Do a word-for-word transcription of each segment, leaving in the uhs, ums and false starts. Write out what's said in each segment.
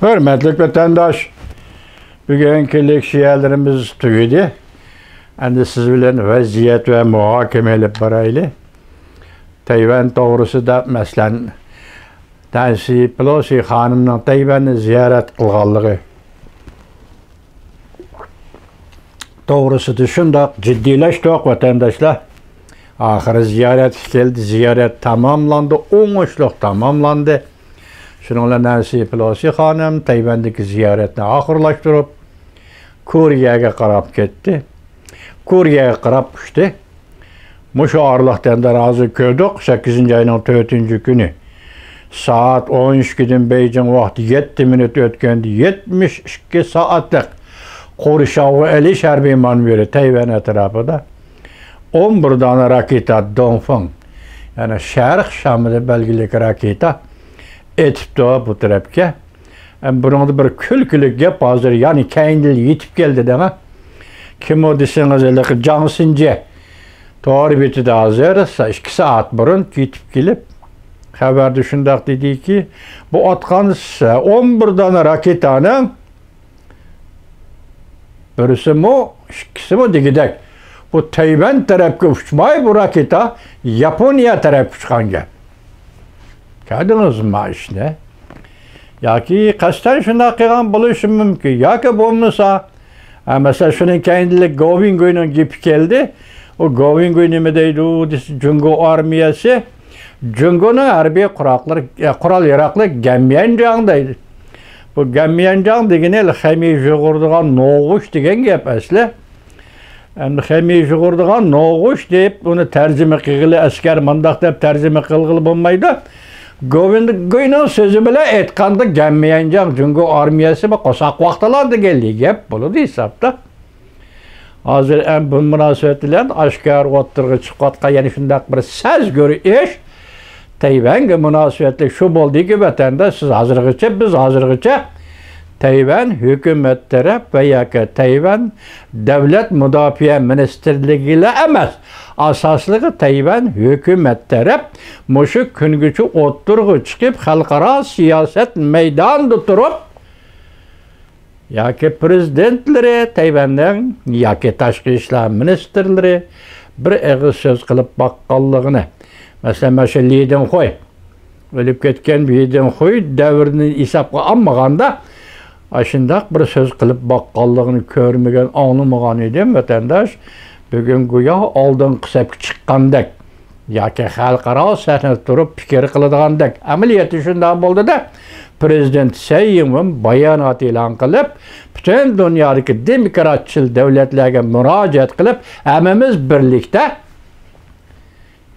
ھۆرمەتلىك ۋەتەنداش، بۈگۈنكى لېكسىيەلىرىمىز تۈگىدى. ئەمدى سىز بىلەن ۋەزىيەت ۋە مۇھاكىمە ئېلىپ بارايلى. تەيۋەن توغرىسىدا، مەسىلەن، نەنسى پېلوسى خانىمنىڭ تەيۋەننى زىيارەت قىلغانلىقى توغرىسىدا شۇنداق جىددىيلەشتۇق، ۋەتەنداشلار. ئاخىرى زىيارەتكە كەلدى، زىيارەت تاماملاندى، ئوڭۇشلۇق تاماملاندى. شۇنىڭ بىلەن نەنسى پېلوسى خانىم تەيۋەندىكى زىيارەتنى ئاخىرلاشتۇرۇپ، كورېيەگە قاراپ كەتتى. كورېيەگە قاراپ ئۇچتى. مۇشۇ ئارىلىقتا ئەمدى ھازىر كۆردۇق، سەككىزىنچى ئاينىڭ تۆتىنچى كۈنى سائەت ئون ئىككىدىن بېيجىڭ ۋاقتى يەتتە مىنۇت ئۆتكەندە، يەتمىش ئىككى سائەتلىك قورشاۋغا ئېلىش ھەربىي مانېۋىرى تەيۋەن ئەتراپىدا ئون بىر دانە راكېتا، دونفېڭ، يەنى شەرق شامىلى بەلگىلىك راكېتا ئېتىپتۇ بۇ تەرەپكە. ئەم، بۇنىڭدا بىر كۈلكىلىك گەپ ھازىر، يەنى كەينىدىن يېتىپ كەلدى دەڭە. كىم ئۇ دېسىڭىز، ھېلىقى جاڭ سىنجې تور بېتىدە ھازىر سا-، ئىككى سائەت بۇرۇن يېتىپ كېلىپ، خەۋەردە شۇنداق دېدىكى، بۇ ئاتقان س-، ئون بىر دانە راكېتانىڭ بىرسىمۇ، ئىككىسىمۇ دېگۈدەك، بۇ تەيۋەن تەرەپكە ئۇچماي، بۇ راكېتا ياپونىيە تەرەپكە ئۇچقان گەپ. كۆردىڭىزمۇ ما ئىشنى؟ ياكى قەستەن شۇنداق قىلغان بولۇشى مۇمكىن. ياكى بولمىسا، ھە، مەسىلەن، شۇنىڭ كەينىدىلا گوۋىڭگۇينىڭ گېپى كەلدى. ئۇ گوۋىڭگۇي نېمە دەيدۇ دېسە، جۇڭگو ئارمىيەسى، جۇڭگونىڭ ھەربىي قۇراقلىرى، ئە، قورال ياراقلىرى گەنميەنجاڭ دەيدۇ. بۇ گەنميەنجاڭ دېگىنى خېمىي يۇغۇرىدىغان نوغۇچ دېگەن گەپ ئەسلى. ئەمدى خېمىي يۇغۇرىدىغان نوغۇچ دەپ ئۇنى تەرجىمە قىلغىلى، ئەسكەر مانداق دەپ تەرجىمە قىلغىلى بولمايدۇ. گوۋىنگۇينىڭ سۆزى بىلەن ئېيتقاندا، گەنميەنجاڭ جۇڭگو ئارمىيەسى بىر قورساق ۋاقتىلا دېگەنلىك گەپ بولىدۇ ھېسابتا. ھازىر ئەم بۇ مۇناسىۋەت بىلەن ئاشكارا ئوتتۇرىغا چىقىۋاتقان يەنە شۇنداق بىر سەزگۈر ئىش، تەيۋەنگە مۇناسىۋەتلىك شۇ بولدىكى، ۋەتەنداش، سىز ھازىرغىچە، بىز ھازىرغىچە تەيۋەن ھۆكۈمەت تەرەپ ۋە ياكى تەيۋەن دۆلەت مۇداپىئە مىنىستىرلىكىلا ئەمەس، ئاساسلىقى تەيۋەن ھۆكۈمەت تەرەپ مۇشۇ كۈنگىچە ئوتتۇرىغا چىقىپ، خەلقئارا سىياسەت مەيدانىدا تۇرۇپ، ياكى پرېزىدېنتلىرى تەيۋەننىڭ ياكى تاشقى ئىشلار مىنىستىرلىرى بىر ئېغىز سۆز قىلىپ باققانلىقىنى، مەسىلەن، مانا شۇ لى دېڭخۇي، ئۆلۈپ كەتكەن لى دېڭخۇي دەۋرىنى ھېسابقا ئالمىغاندا، ئاشۇنداق بىر سۆز قىلىپ باققانلىقىنى كۆرمىگەن، ئاڭلىمىغان ئىدىم، ۋەتەنداش. بۈگۈن گويا ئالدىنقى سەپكە چىققاندەك، ياكى خەلقئارا سەھنىدە تۇرۇپ پىكىر قىلىدىغاندەك. ئەمەلىيەتتە شۇنداق بولدى-دە، پرېزىدېنت سەي ئىڭۋېن بايانات ئېلان قىلىپ، پۈتۈن دۇنيادىكى دېموكراتچىل دۆلەتلەرگە مۇراجىئەت قىلىپ، ھەممىمىز بىرلىكتە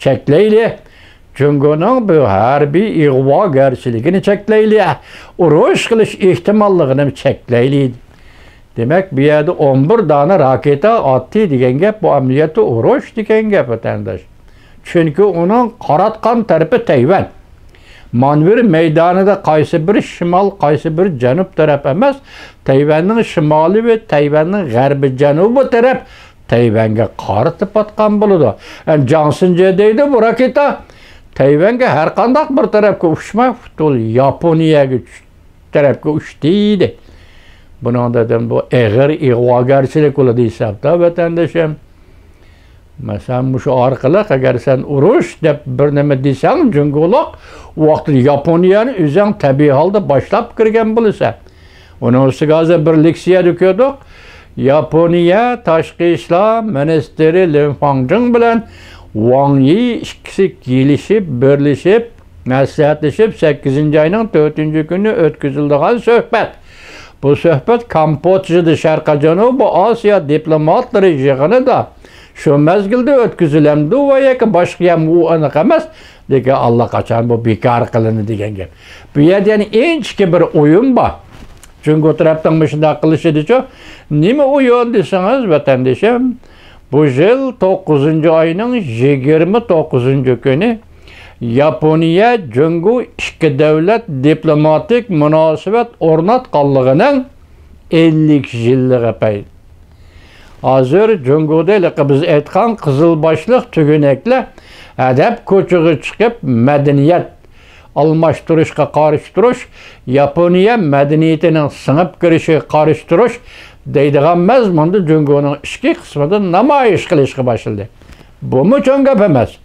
چەكلەيلى، جۇڭگونىڭ بۇ ھەربىي ئىغۋاگەرچىلىكىنى چەكلەيلى، ئۇرۇش قىلىش ئېھتىماللىقىنى چەكلەيلى. دېمەك، بۇ يەردە ئون بىر دانە راكېتا ئاتتى دېگەن گەپ، بۇ ئەمەلىيەتتە ئۇرۇش دېگەن گەپ، ۋەتەنداش. چۈنكى ئۇنىڭ قاراتقان تەرىپى تەيۋەن. مانېۋىر مەيدانىدا قايسى بىر شىمال، قايسى بىر جەنۇب تەرەپ ئەمەس، تەيۋەننىڭ شىمالى ۋە تەيۋەننىڭ غەربىي جەنۇبى تەرەپ تەيۋەنگە قارىتىپ ئاتقان بولىدۇ. ئەمدى جاڭ سىنجې دەيدۇ، بۇ راكېتا تەيۋەنگە ھەر قانداق بىر تەرەپكە ئۇچماي، پۇتۇل ياپونىيەگە چۈش-، تەرەپكە ئۇچتى دەيدۇ. بۇنىڭدا دېدىم، بۇ ئېغىر ئىغۋاگەرچىلىك بولىدۇ ھېسابتا، ۋەتەندىشىم. مەسىلەن، مۇشۇ ئارقىلىق، ئەگەر سەن ئۇرۇش دەپ بىر نېمە دېسەڭ، جۇڭگولۇق، ئۇ ۋاقىتتا ياپونىيەنى ئۆزەڭ تەبىئىي ھالدا باشلاپ كىرگەن بولىسەن. ئۇنىڭ ئۈستىگە ھازىر بىر لېكسىيەدە كۆردۇق. ياپونىيە تاشقى ئىشلار مىنىستىرى لىن فاڭجىڭ بىلەن ۋاڭ يى ئىككىسى كېلىشىپ، بىرلىشىپ، مەسلىھەتلىشىپ، سەككىزىنچى ئاينىڭ تۆتىنچى كۈنى ئۆتكۈزۈلىدىغان سۆھبەت. بۇ سۆھبەت كامبودژىدا شەرقىي جەنۇبىي ئاسىيا دىپلوماتلىرى يىغىنىدا شۇ مەزگىلدە ئۆتكۈزۈلەمدۇ ۋە ياكى باشقا يەرمۇ، ئۇ ئېنىق ئەمەس، لېكىن ئاللىقاچان بۇ بىكار قىلىندى دېگەن گەپ. بۇ يەردە يەنە ئىنچىكە بىر ئويۇن بار. جۇڭگو تەرەپنىڭ مۇشۇنداق قىلىشىدىچۇ؟ نېمە ئويۇن دېسىڭىز، ۋەتەندىشىم، بۇ يىل توققۇزىنچى ئاينىڭ يىگىرمە توققۇزىنچى كۈنى ياپونىيە جۇڭگو ئىككى دۆلەت دىپلوماتىك مۇناسىۋەت ئورناتقانلىقىنىڭ ئەللىك يىللىقى پەيت. ھازىر جۇڭگودا ھېلىقى بىز ئېيتقان قىزىل باشلىق تۈگىنەكلەر ئەدەپ كوچىغا چىقىپ، مەدەنىيەت، ئالماشتۇرۇشقا قارشى تۇرۇش، ياپونىيە مەدەنىيىتىنىڭ سىڭىپ كىرىشىگە قارشى تۇرۇش دەيدىغان مەزمۇندا جۇڭگونىڭ ئىچكى قىسمىدا نامايىش قىلىشقا باشلىدى. بۇمۇ چوڭ گەپ ئەمەس.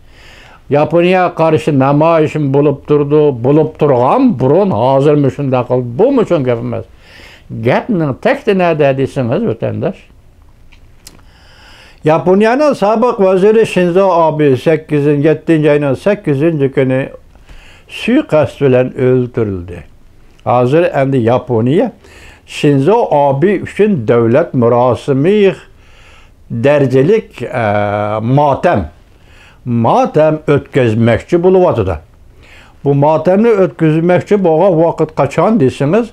ياپونىيەگە قارشى نامايىشمۇ بولۇپ تۇرىدۇ، بولۇپ تۇرغان بۇرۇن، ھازىرمۇ شۇنداق قىلىدۇ. بۇمۇ چوڭ گەپ ئەمەس. گەپنىڭ تەكتى نەدە دېسىڭىز، ۋەتەنداش، ياپونىيەنىڭ سابىق ۋەزىرى شىنزو ئابې سەككىزىنچى، يەتتىنچى ئاينىڭ سەككىزىنچى كۈنى سۇيىقەست بىلەن ئۆلتۈرۈلدى. ھازىر ئەمدى ياپونىيە شىنزو ئابې ئۈچۈن دۆلەت مۇراسىمى دەرىجىلىك، ئە، ماتەم، ماتەم ئۆتكۈزمەكچى بولۇۋاتىدۇ. بۇ ماتەمنى ئۆتكۈزمەكچى بولغان ۋاقىت قاچان دېسىڭىز،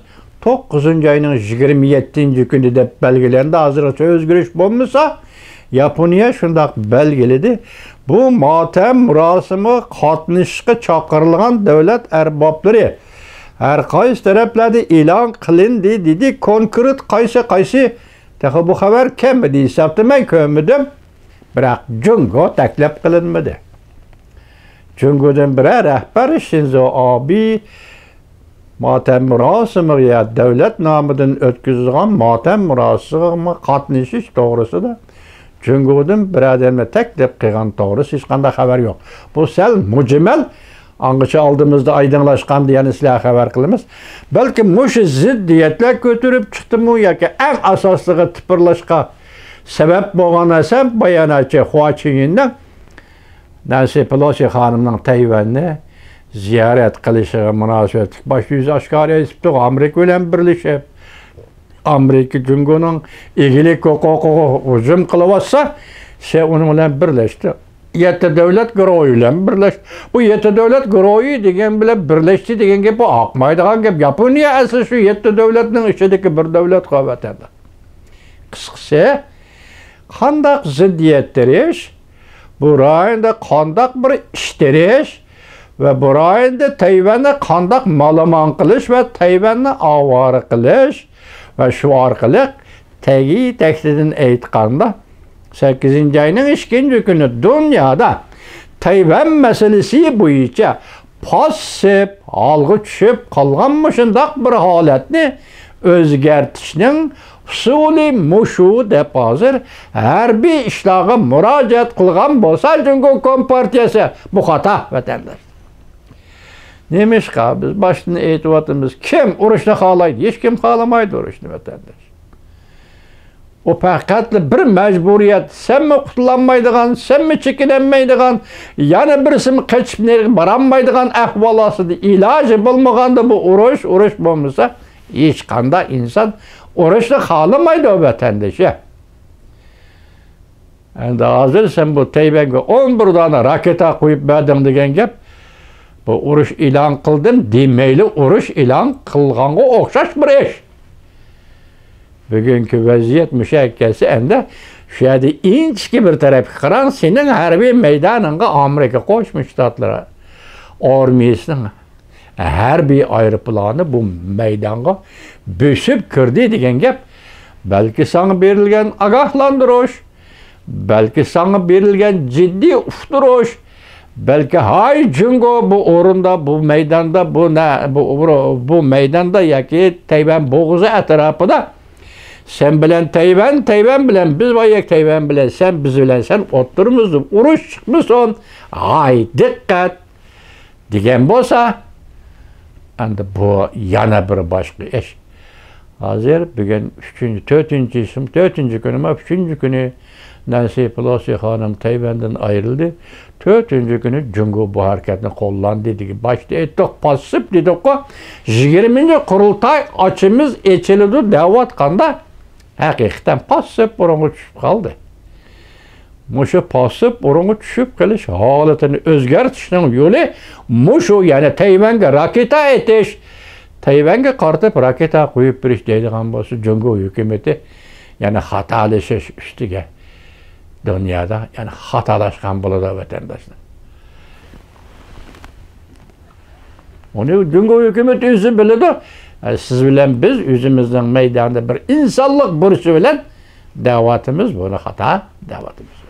توققۇزىنچى ئاينىڭ يىگىرمە يەتتىنچى كۈنى دەپ بەلگىلەندى. ھازىرغىچە ئۆزگىرىش بولمىسا، ياپونىيە شۇنداق بەلگىلىدى. بۇ ماتەم مۇراسىمىغا قاتنىشىشقا چاقىرىلغان دۆلەت ئەربابلىرى ھەر قايسى تەرەپلەردە ئېلان قىلىندى، دېدى. كونكرېت قايسى، قايسى، تېخى بۇ خەۋەر كەلمىدى ھېسابتا، مەن كۆرمىدىم. بىراق جۇڭگو تەكلىپ قىلىنمىدى. جۇڭگودىن بىرەر رەھبەر شىنزو ئابې ماتەم مۇراسىمىغا يا دۆلەت نامىدىن ئۆتكۈزۈلگەن ماتەم مۇراسىمىغا قاتنىشىش توغرىسىدا جۇڭگودىن بىر ئادەمنى تەكلىپ قىلغان توغرىسى ھېچقانداق خەۋەر يوق. بۇ سەل مۇجمەل، ئاڭغىچە ئالدىمىزدا ئايدىڭلاشقاندا يەنە سىلەرگە خەۋەر قىلىمىز. بەلكىم مۇشۇ زىددىيەتلەر كۆتۈرۈپ چىقتىمۇ ياكى ئەڭ ئاساسلىقى تىپىرلاشقا سەۋەب بولغان نەرسە باياناتچى خۇا چىنيىننىڭ نەنسى پېلوسى خانىمنىڭ تەيۋەننى زىيارەت قىلىشىغا مۇناسىۋەتلىك باش يۈزى ئاشكارا ئېيتىپتۇ، ئامېرىكا بىلەن بىرلىشىپ، ئامېرىكا جۇڭگونىڭ ئىگىلىك ھوقۇقىغا ھۇجۇم قىلىۋاتسا، سەن ئۇنىڭ بىلەن بىرلەشتى. يەتتە دۆلەت گۇرۇھى بىلەن بىرلەش-، بۇ يەتتە دۆلەت گۇرۇھى دېگەن بىلەن بىرلەشتى دېگەن گەپ، بۇ ئاقمايدىغان گەپ. ياپونىيە ئەسلى شۇ يەتتە دۆلەتنىڭ ئىچىدىكى بىر دۆلەت، قۇۋۋەتەندە. قىسقىسى، قانداق زىددىيەت تېرىش، بۇ رايوندا قانداق بىر ئىش تېرىش ۋە بۇ رايوندا تەيۋەننى قانداق مالىمان قىلىش ۋە تەيۋەننى ئاۋارە قىلىش ۋە شۇ ئارقىلىق تەگى تەكتىدىن ئېيتقاندا، سەككىزىنچى ئاينىڭ ئىككىنچى كۈنى دۇنيادا تەيۋەن مەسىلىسى بويىچە پاسسىپ ھالغا چۈشۈپ قالغان مۇشۇنداق بىر ھالەتنى ئۆزگەرتىشنىڭ ئۇسۇلى مۇشۇ دەپ ھازىر ھەربىي ئىشلارغا مۇراجىئەت قىلغان بولسا جۇڭگو كومپارتىيەسى، بۇ خاتا، ۋەتەنداش. نېمىشقا بىز باشتىن ئېيتىۋاتىمىز، كىم ئۇرۇشنى خالايدۇ؟ ھېچكىم خالىمايدۇ ئۇرۇشنى، ۋەتەنداش. ئۇ پەقەتلا بىر مەجبۇرىيەت، سەنمۇ قۇتۇلالمايدىغان، سەنمۇ چېكىنەلمەيدىغان، يەنە بىرسىمۇ قېچىپ نېرىغا بارالمايدىغان ئەھۋال ئاستىدا، ئىلاجى بولمىغاندا بۇ ئۇرۇش، ئۇرۇش بولمىسا ھېچقانداق ئىنسان ئۇرۇشنى خالىمايدۇ، ۋەتەندىشى. ئەمدى ھازىر سەن بۇ تەيۋەنگە ئون بىر دانە راكېتا قويۇپ بەردىڭ دېگەن گەپ، بۇ ئۇرۇش ئېلان قىلدىم دېمەيلا ئۇرۇش ئېلان قىلغانغا ئوخشاش بىر ئىش. بۈگۈنكى ۋەزىيەت مۇشۇ يەرگە كەلسە، ئەمدى شۇ يەردە ئىنچىكە بىر تەرەپكە قاراڭ، سېنىڭ ھەربىي مەيدانىڭغا ئامېرىكا قوشما شتاتلىرى ئارمىيىسىنىڭ ھەربىي ئايروپىلانى بۇ مەيدانغا بۆسۈپ كىردى دېگەن گەپ، بەلكى ساڭا بېرىلگەن ئاگاھلاندۇرۇش، بەلكى ساڭا بېرىلگەن جىددىي ئۇقتۇرۇش، بەلكى ھاي جۇڭگو، بۇ ئورۇندا، بۇ مەيداندا، بۇ نە-، بۇ، بۇ، بۇ مەيداندا ياكى تەيۋەن بوغۇزى ئەتراپىدا سەن بىلەن تەيۋەن، تەيۋەن بىلەن بىز، ۋايەك تەيۋەن بىلەن سەن، بىز بىلەن سەن ئوتتۇرىمىزدا ئۇرۇش چىقمىسۇن، ھاي دىققەت! دېگەن بولسا، ئەمدى بۇ يەنە بىر باشقا ئىش. ھازىر بۈگۈن ئۈچىنچى، تۆتىنچى، تۆتىنچى كۈنىمۇ، ئۈچىنچى كۈنى نەنسى پېلوسى خانىم تەيۋەندىن ئايرىلدى. تۆتىنچى كۈنى جۇڭگو بۇ ھەرىكەتنى قوللاندى دېگەن. باشتا ئېيتتۇق، پاسسىپ دېدۇققۇ، يىگىرمىنچى قۇرۇلتاي ئاچىمىز ئېچىلىدۇ دەۋاتقاندا، ھەقىقەتەن پاسسىپ ئورۇنغا چۈشۈپ قالدى. مۇشۇ پاسسىپ ئورۇنغا چۈشۈپ قېلىش ھالىتىنى ئۆزگەرتىشنىڭ يولى مۇشۇ، يەنى تەيۋەنگە راكېتا ئېتىش، تەيۋەنگە قارىتىپ راكېتا قويۇپ بېرىش دەيدىغان بولسا، جۇڭگو ھۆكۈمىتى يەنە خاتالىشىش ئۈستىگە دۇنيادا يەنە خاتالاشقان بولىدۇ، ۋەتەنداشلار. ئۇنى جۇڭگو ھۆكۈمىتى ئۆزى بىلىدۇ. ئە، سىز بىلەن بىز ئۆزىمىزنىڭ مەيداندا بىر ئىنسانلىق بۇرچى بىلەن دەۋاتىمىز، بۇنى خاتا دەۋاتىمىز.